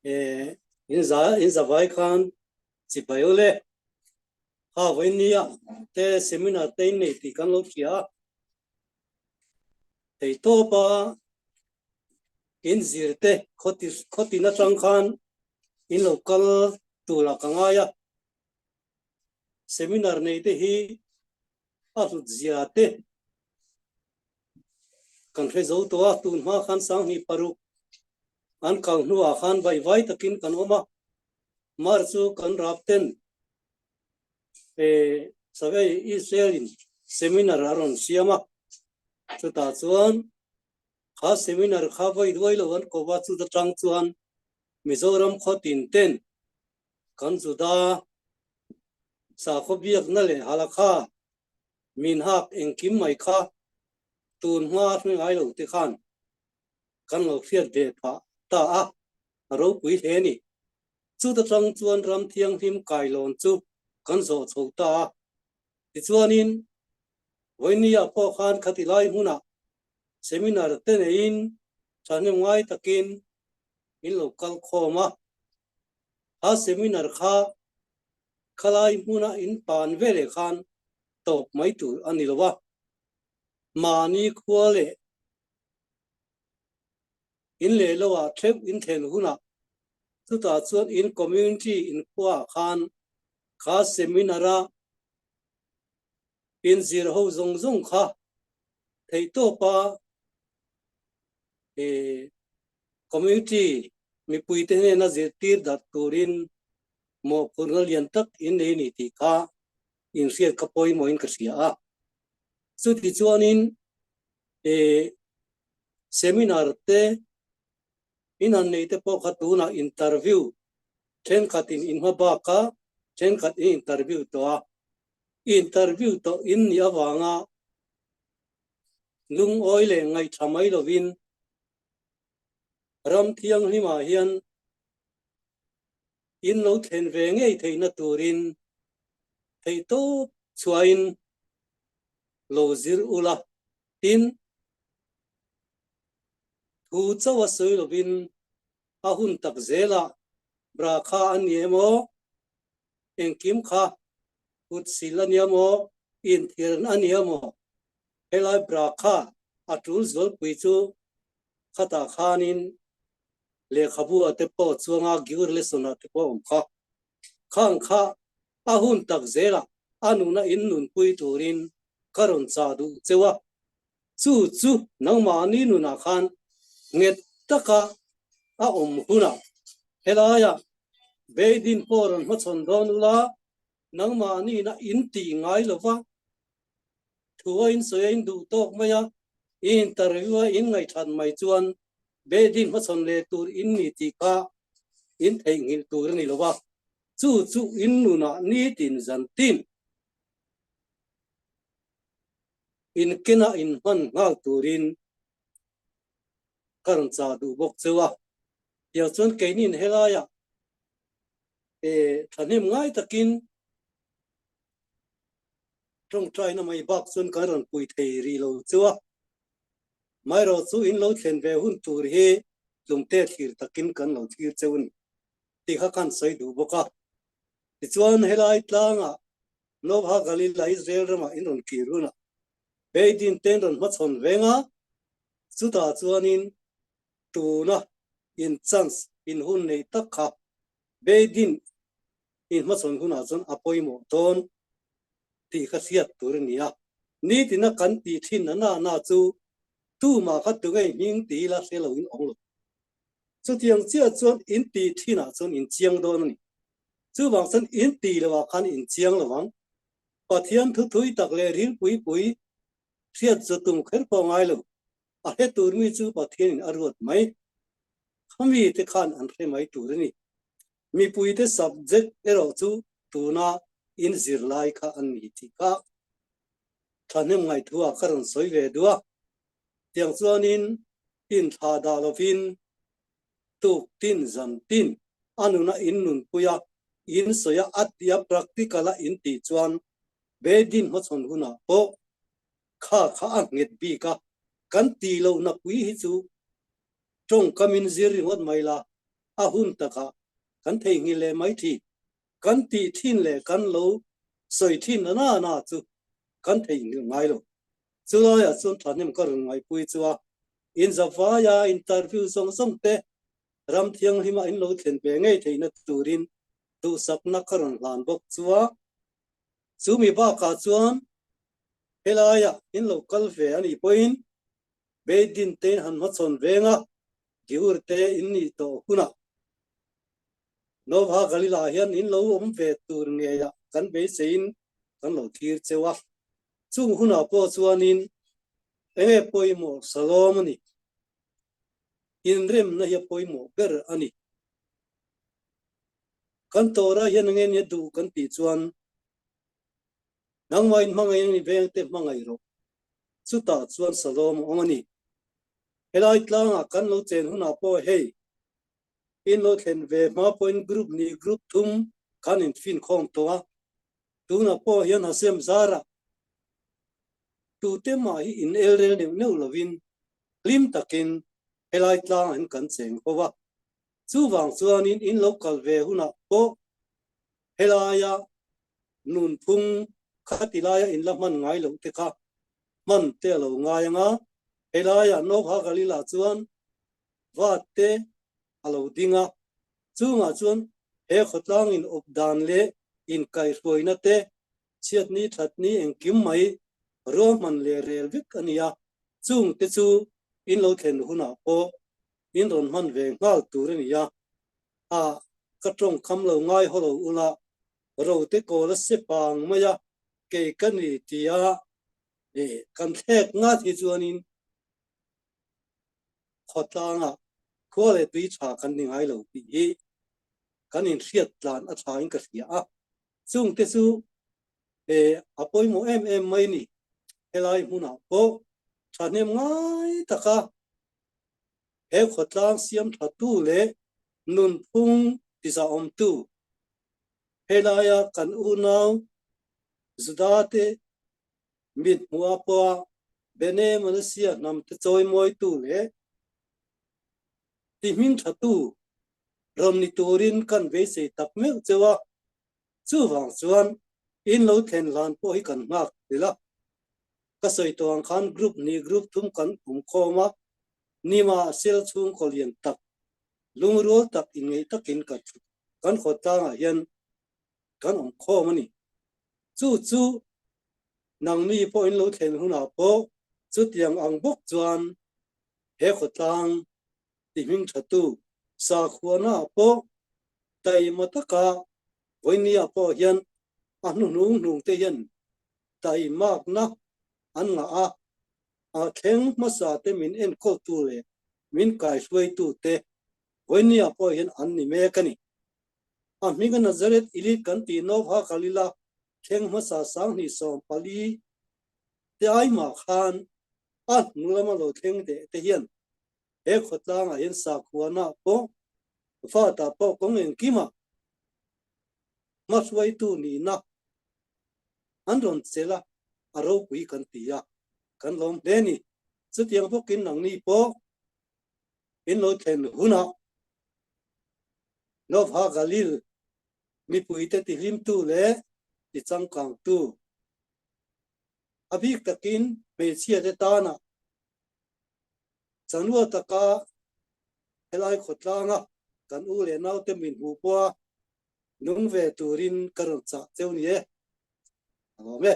In za in zavai khan chibai ule ha vawinia te seminar te in nei tih kan lo hria a, theitawpa in zir te khawti khawtin atang khan in lo kal turah ka ngai a, seminar nei te hi a hlut zia te kan hre zo tawh a, tun hma khan 2006 an kal hnuah khan vaivai takin kan awm a, mar chu kan rap ten Savei Israel in seminar a rawn siam a, chutah chuan kha seminar kha vawi duai lo an ko a, chuta tang chuan Mizoram khaw tin ten kan Juda sakhaw biakna leh halakha min hak engkim mai kha tun hma hre ngai lo te khan kan lo hriat ve phah ta a, a ropui hle a ni. Chuta tang chuan ram thianghlim kailawn chu kan zawh chho ta a. Tichuanin, vawinia pawh khan khati lai hmunah seminar te neiin thahnem ngai takin min lo kal khawm a. A seminar kha khalai hmuna in pan veleh khan tawp mai tur a ni lo a. Mahni khua leh in leh lo ah theuh in thlen hunah chutah chuan in community in khua ah khan kha seminar a in zir ho zawng zawng kha theihtawp a community mipui te hnena zirtir darh turin mawhphurhna lian tak in nei a ni tih kha inhriat kha pawimawhin ka hria a. Chuti chuanin seminar te in han nei te pawh kha tunah interview thenkhatin in hma bak a, thenkhat in interview tawh a. Interview tawh in nih avanga lungawi leh ngaihtha mai lovin ram thianghlimah hian in lo thlen ve ngei theihna turin theihtawp chhuahin lo zir ula. Tin, thu chauh a sawi lovin a hun tak zelah bra kha a ni emaw, engkim kha kut sil a ni emaw, inthirn a ni emaw, helai bra kha a tul zualpui chu khatah khanin lehkhabu ah te pawh chuanga Giur lesson ah te pawh a awm kha. Khang kha a hun tak zelah a nuna in nunpui turin ka rawn chah duh cheu a, chu chu nangmahni nunah khan nghet taka a awm hunah helaiah Beidin pawh rawn hmachhawn dawn ula, nangmahniin a in tih ngai lova thu a in sawi a in duh tawk mai a, i interview a in ngaihthat mai chuan Beidin hmachhawn leh tur in ni tih kha in theihnghilh tur a ni lova, chu chu in nunah nitin zantin Inkena inhman nghal turin ka rawn chah duh bawk cheu a, tiang chuan keinin helaiah thahnem ngai takin tawngtaina mai bak chuan kan rawn pui thei rih lo cheu a, maherawh chu in lo thlen ve hun tur hi tlumte thlir takin kan lo thlir cheu a ni tih kha kan sawi duh bawk a. Tichuan helai tlangah Nova Galila Israel ramah in rawn kir hunah Beidin te in rawn hmachhawn veng a, chutah chuanin tuna in chance in hun nei tak kha Beidin in hmachhawn hunah chuan a pawimawh dawn tih kha hriat tur a ni a. Nitina kan tih thin a na na chu tumah kha tungei hming ti ila hre lo in awm lo. Chutiang chiah chuan in tih thinah chuan in chiang dawn a ni. Chuvang chuan in tih lohah khan in chiang lo ang. Pathian thu thui tak leh ril pui pui hriat zu tum kher pawh ngai lo. A hre tur mi chu Pathianin a ruat mai. Khami te khan an hre mai tur a ni. Mipuite subject erawh chu tuna in zirlai kha an ni tih kha thahnem ngaihtuah ka rawn sawi ve duh a. Tiang chuanin inthlah dah lovin tuk tin zan tin a nuna in nunpui a, in sawi a, a tih a practical a in tih chuan Beidin hmachhawn hunah pawh kha kha a nghet bik a, kan tih lohna pui hi chu tawngkam in zir ringawt mai la. A hun takah kan theihnghilh leh mai thin. Kan tih thin leh kan lo sawi thin na na na chu kan theihnghilh ngai lo. Chulaiah chuan thahnem ka rawn ngaihpui chu a, inzavaia interview zawng zawng te ram thianghlima in lo thlen ve ngei theihna turin duhsakna ka rawn hlan bawk chu a. Chumi bakah chuan helaiah in lo kal ve a nih pawhin Beidin te in han hmachhawn veng a, Giur te in nih tawh hunah Nova Galilah hian in lo awm ve tur ngeiah kan beiseiin kan lo thlir cheu a. Chung hunah pawh chuanin enge pawimawh Salom a ni. Inremna hi a pawimawh ber a ni. Kan Torah hian enge nia duh kan tih chuan nangmah in hmangaih ang i vengte hmangaih rawh. Chutah chuan Salom a awm a ni. Helai tlangah kan lo chen hunah pawh hei in lo thlen ve hma pawhin group hnih group thum khan in fin khawm tawh a, tunah pawh hian Hashem zarah tute mah hi in el rel neuh neuh lovin hlim takin helai tlangah hian kan cheng ho a, chuvang chuanin in lo kal ve hunah pawh helaia nunphung khati laia in la hman ngai loh te kha hman te a lo ngai ang a, helaiah Nova Galilah chuan vat te a lo ding a, chungah chuan he khawtlang in awp dan leh inkaihhruaina te, chhiatni thatni engkim mai ruahman leh rel vek a ni a, chung te chu in lo thlen hunah pawh in rawn hman ve nghal tur a ni a, a ka tawngkham lo ngai haw lo ula, rote kawl a se pang mai a, kei ka ni tia kan thlek ngat hi chuanin khawtlangah khua leh tui tha kan ni ngai lo tih hi kan inhriat tlan a tha in ka hria a, chungte chu a pawimawh em em mai ni. Helai hmunah pawh thahnem ngai taka he khawtlang siam thatu leh nunphung tizahawmtu helaia kan unau Juda te Mit hmuh a pawh a, Bene Malaysia hnam te chawimawitu leh ti hmingthatu rawn ni turin kan beisei tak meuh cheu a, chuvang chuan in lo thlen hlan pawh hi kan nghak hlel a. Ka sawi tawh ang khan group hnih group thum kan awm khawm a, nima sel chhungkaw lian tak, lungrual tak inngeih takin kan khawtlangah hian kan awm khawm a ni. Chu chu nangni pawhin lo thlen hunah pawh chutiang ang bawk chuan he khawtlang ti hming thatu sakhuanaah pawh taima taka vawinia pawh hian a hnuhnung hnung te hian taimakna an ngah a, a thleng hmasa te min enkawltu leh min kaihruaitu te vawinia pawh hian an ni mek a ni. A hminga Nazareth Illit kan tih Nova Galila thleng hmasa 2014 te aimah khan a hnu lama lo thleng deh te hian he khawtlangah hian sakhuanah pawh vatah pawh kawng engkimah hmahruaitu nihna an rawn chelh a, a ropui kan ti a, kan lawm hle a ni. Chutiang bawkin nangni pawh in lo thlen hunah Nova Galil mipuite tihlimtu leh tichangkangtu, a bik takin hmeichhiate tana chanua taka helai khawtlanga kan u leh naute min hmuh pawha nung ve turin ka rawn chah cheu ni e. A lawm e.